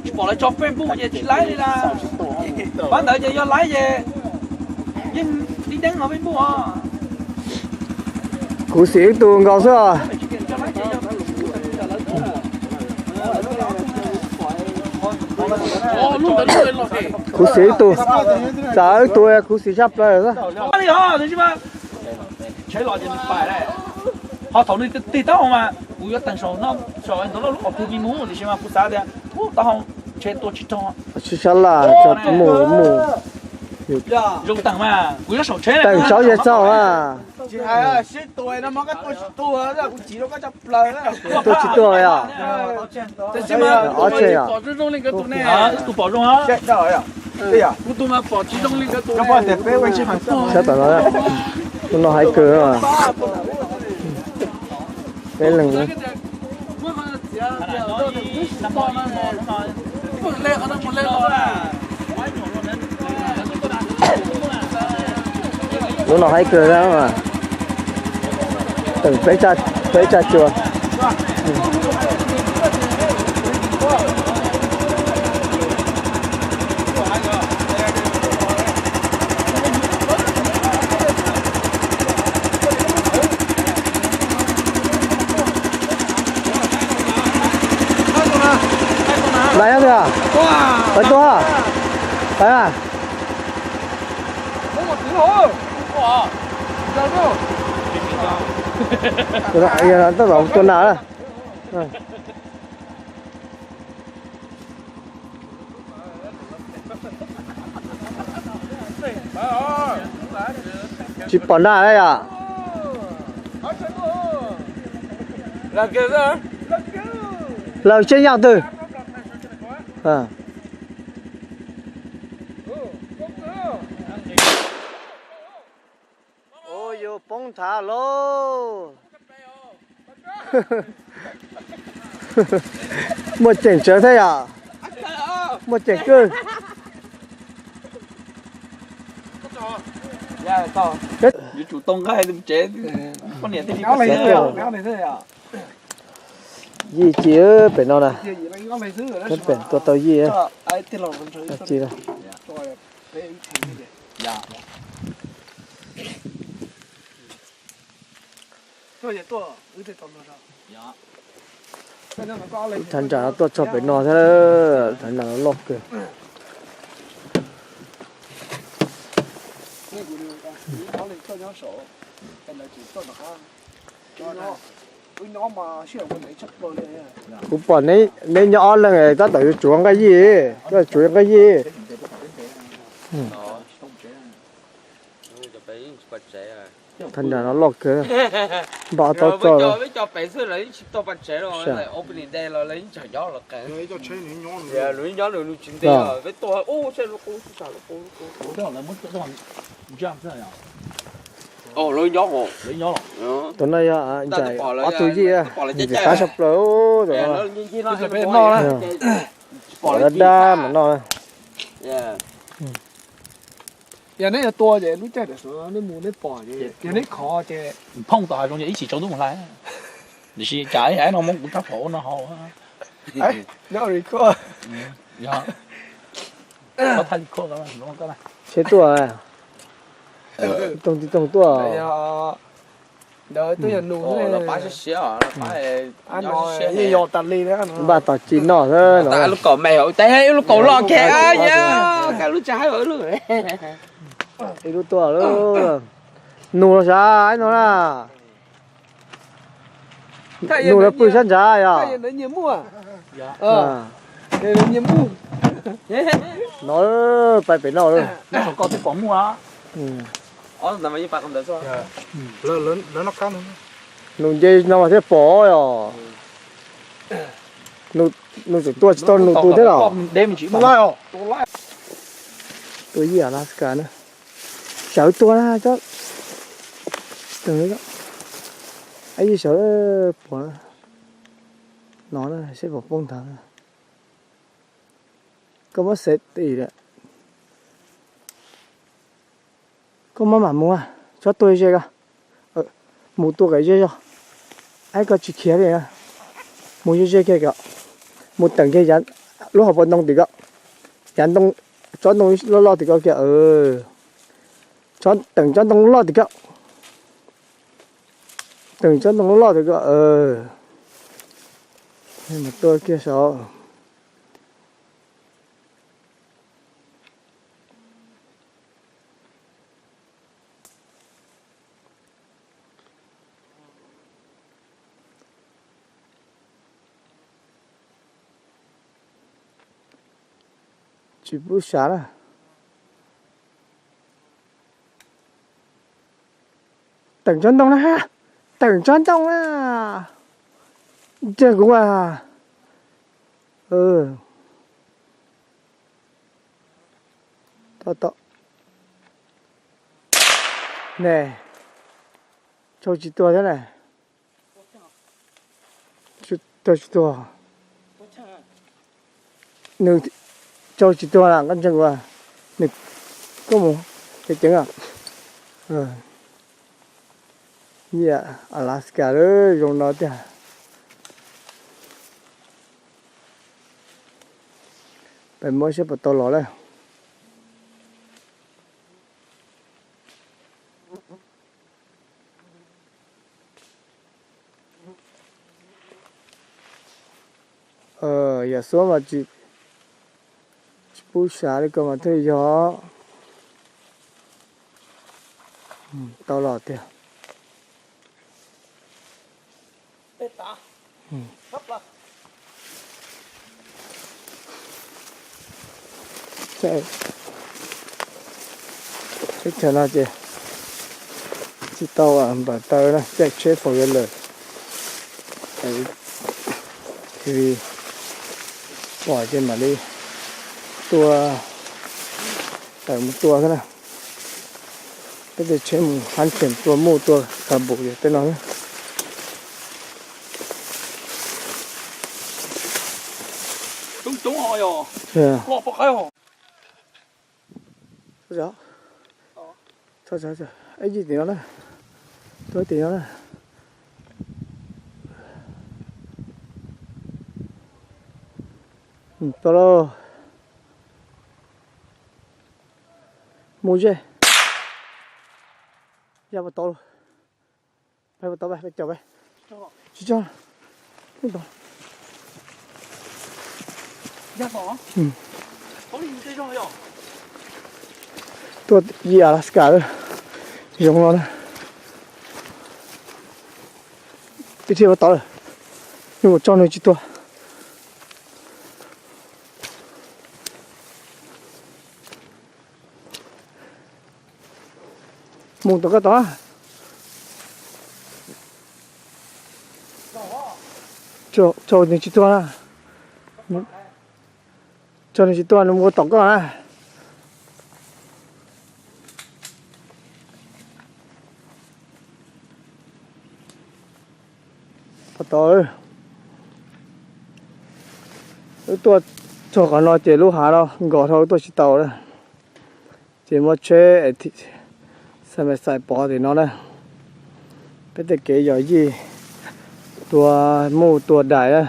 Tsis pom lawv tso Facebook ces tsis laib li na. Pab ntawd ces yog laib ces yeej tib deeb no Facebook os. Khuv xim ib tug nkaus xwb os. Khuv xim ib tug, tsam ib tug khuv xim tshaj plaws xwb. Ho thaum nws tig taub hau mas kuv yuav teem saum no, saum ntawm lub qhov pug pib mus, tiam sis mas kuv xav tias taub hau ntshe tua tsis raug. Sib sab laj mus mus. Zoo teem mas kuv yuav saum tsheb, teem saum yej txaus a. Sib tua no mas koj tua tsis tuag, kuv tsiv rau koj tshaj plaws. Tua tsis tuag yom. Ob tsheb yom. Wb tus pom zoo, sab tom no, tus no hais kawg. Peb leeg. Lub no haib kawg, teem peb tsaj cua. Lais nyob twg? Lais tuaj. Lais. Tab tom tua nas. Tsis pom nas li yom. Lawv tseem nyob twg? Ua yus poob nthav lauj. Muaj ceem tsawv thiab yom. Muaj ceem kawg. Yuav tsum tau nqaij tus tsev, poj niam thiaj li koj xav. Yij ci pem no na. Pem tua tau yij. Ci. Thav nram no tuaj txog pem no thiab, thav nram no loj kawg. Kuv pom neb nyob ob leeg tab tom yuav tsuav nqaij yij, yuav tsuav nqaij yij. Thav nram no loj kawg, npaj tau tso. Tus no yog ntxhais ob tug yij, ntxim qab tshaj plaws. Pom dab dab mas noj. Yog neb yuav tua ces lub caij tam sim no neb mus neb pom ces yog neb khov ces phooj tau hav zoov ces ib chim tsaus ntuj mus hlais. Tiam sis cas ib no muab kuv rab phom ua no haus. Seb tuaj, toog ti toog tuaj. Ntawd twb yog nus, npaj tom ci noj xwb no. Lub kaum me, ib lub kaum loj kiag, lub tsa haib lub. Ib lub tuaj, nus los sav ib no na. Nus los pw sab ntsa yog. No, pais pem no lawm. Nus nce no mas thiaj pom os. Nus tseem tuaj tsis tau nus tus thiab los. Tua yij Alaska na. Sawv tuaj na. Yij sawv pom no seb puas poob nthav. Koj muab xev tim lawm. Koj maj mam mus, txhob tuaj ze ko. Mus tua kom ze zog. Aib, koj tsis khiav li. Mus ze ze kiag kom Mus teem kiag lub hauv paus ntoo tim ko, yav ntoo, tsob ntoo loj loj tim ko kiag. Teem tsob ntoo loj tim ko, teem tsob ntoo loj tim ko. Mus tua kiag saud. Tsis pub sas na. Teem tsob ntoo na, teem tsob ntoo na. Ntsia kuv a. Ne, tsau tsis tuag thiab na. Tsau tsis tuag. Nws tsau tsis tuag na, koj ntseeg kuv. Nws, koj mus ceev ceev. Yam Alaska lawm zoo no tiag. Peb muab saib puas tau los lawm. Yam xuab mas tsis pub sas li ko mas thiaj yog. Tau los tiag. Teb chaws no ces tsis tau npam taw na, caij tsheb four wheeler, pom ces mam li tua, tawm mus tua xwb na. Peb tej tsheb mus hunting tua muj tua kha npum yog tej no. Ib yim tim no na, tuaj tim no na. Tau lauj. Mus ze. Yaj puas tau lauj? Peb puas tau, peb caum peb. Tsis tso. Tuaj yim Alaska zoo no na. Ib txhia puas tau lawm, nws mus tso nws tsis tuag. Mus tom koj tod. Tso nws tsis tuag na. Tso nws tsis tuag, nws mus tom koj na. Puas tau? Wb tuaj txog qhov no ces lub hav no nkos dhau, wb tuaj tsis tau na. Ces muab tsheb xa me xais pov tim no na. Peb tej kev yos yij tua muj tua dais na.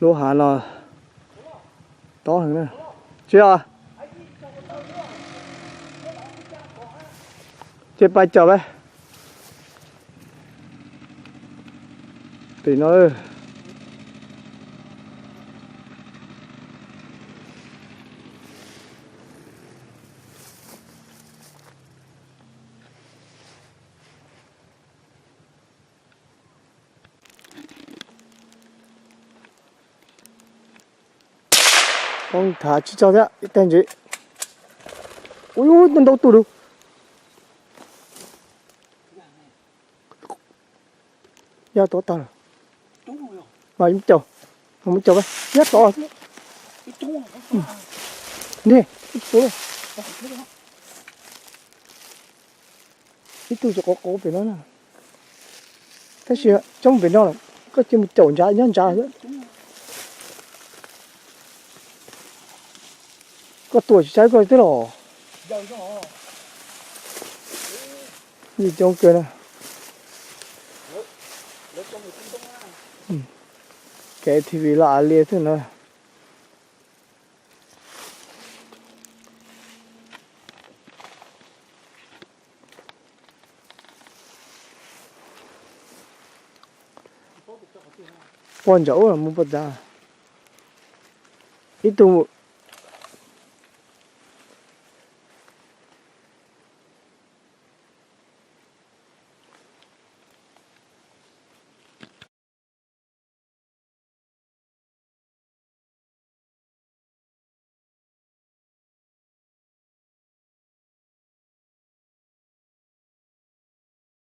Lub hav no tob heev na. Tsis yog, ces pais caum peb tim no. Poob thav tsis tsaug thiab, ib teg ntsis. Ub, ntau tus lawm. Yaj tod tag lawm. Mas mus caum, mus caum, yaj tod. Ne, ib tug tseem qhuav qhuav pem no na. Tab sis coob pem no lawm, koj cia mus caum ntsav nyob ntsav xwb. Koj tua tsis tsawg koj twb los. Yij coob kawg na. Kev A T V los av li thiab na. Poj ntsaum ub los mus poj tsav. Ib tug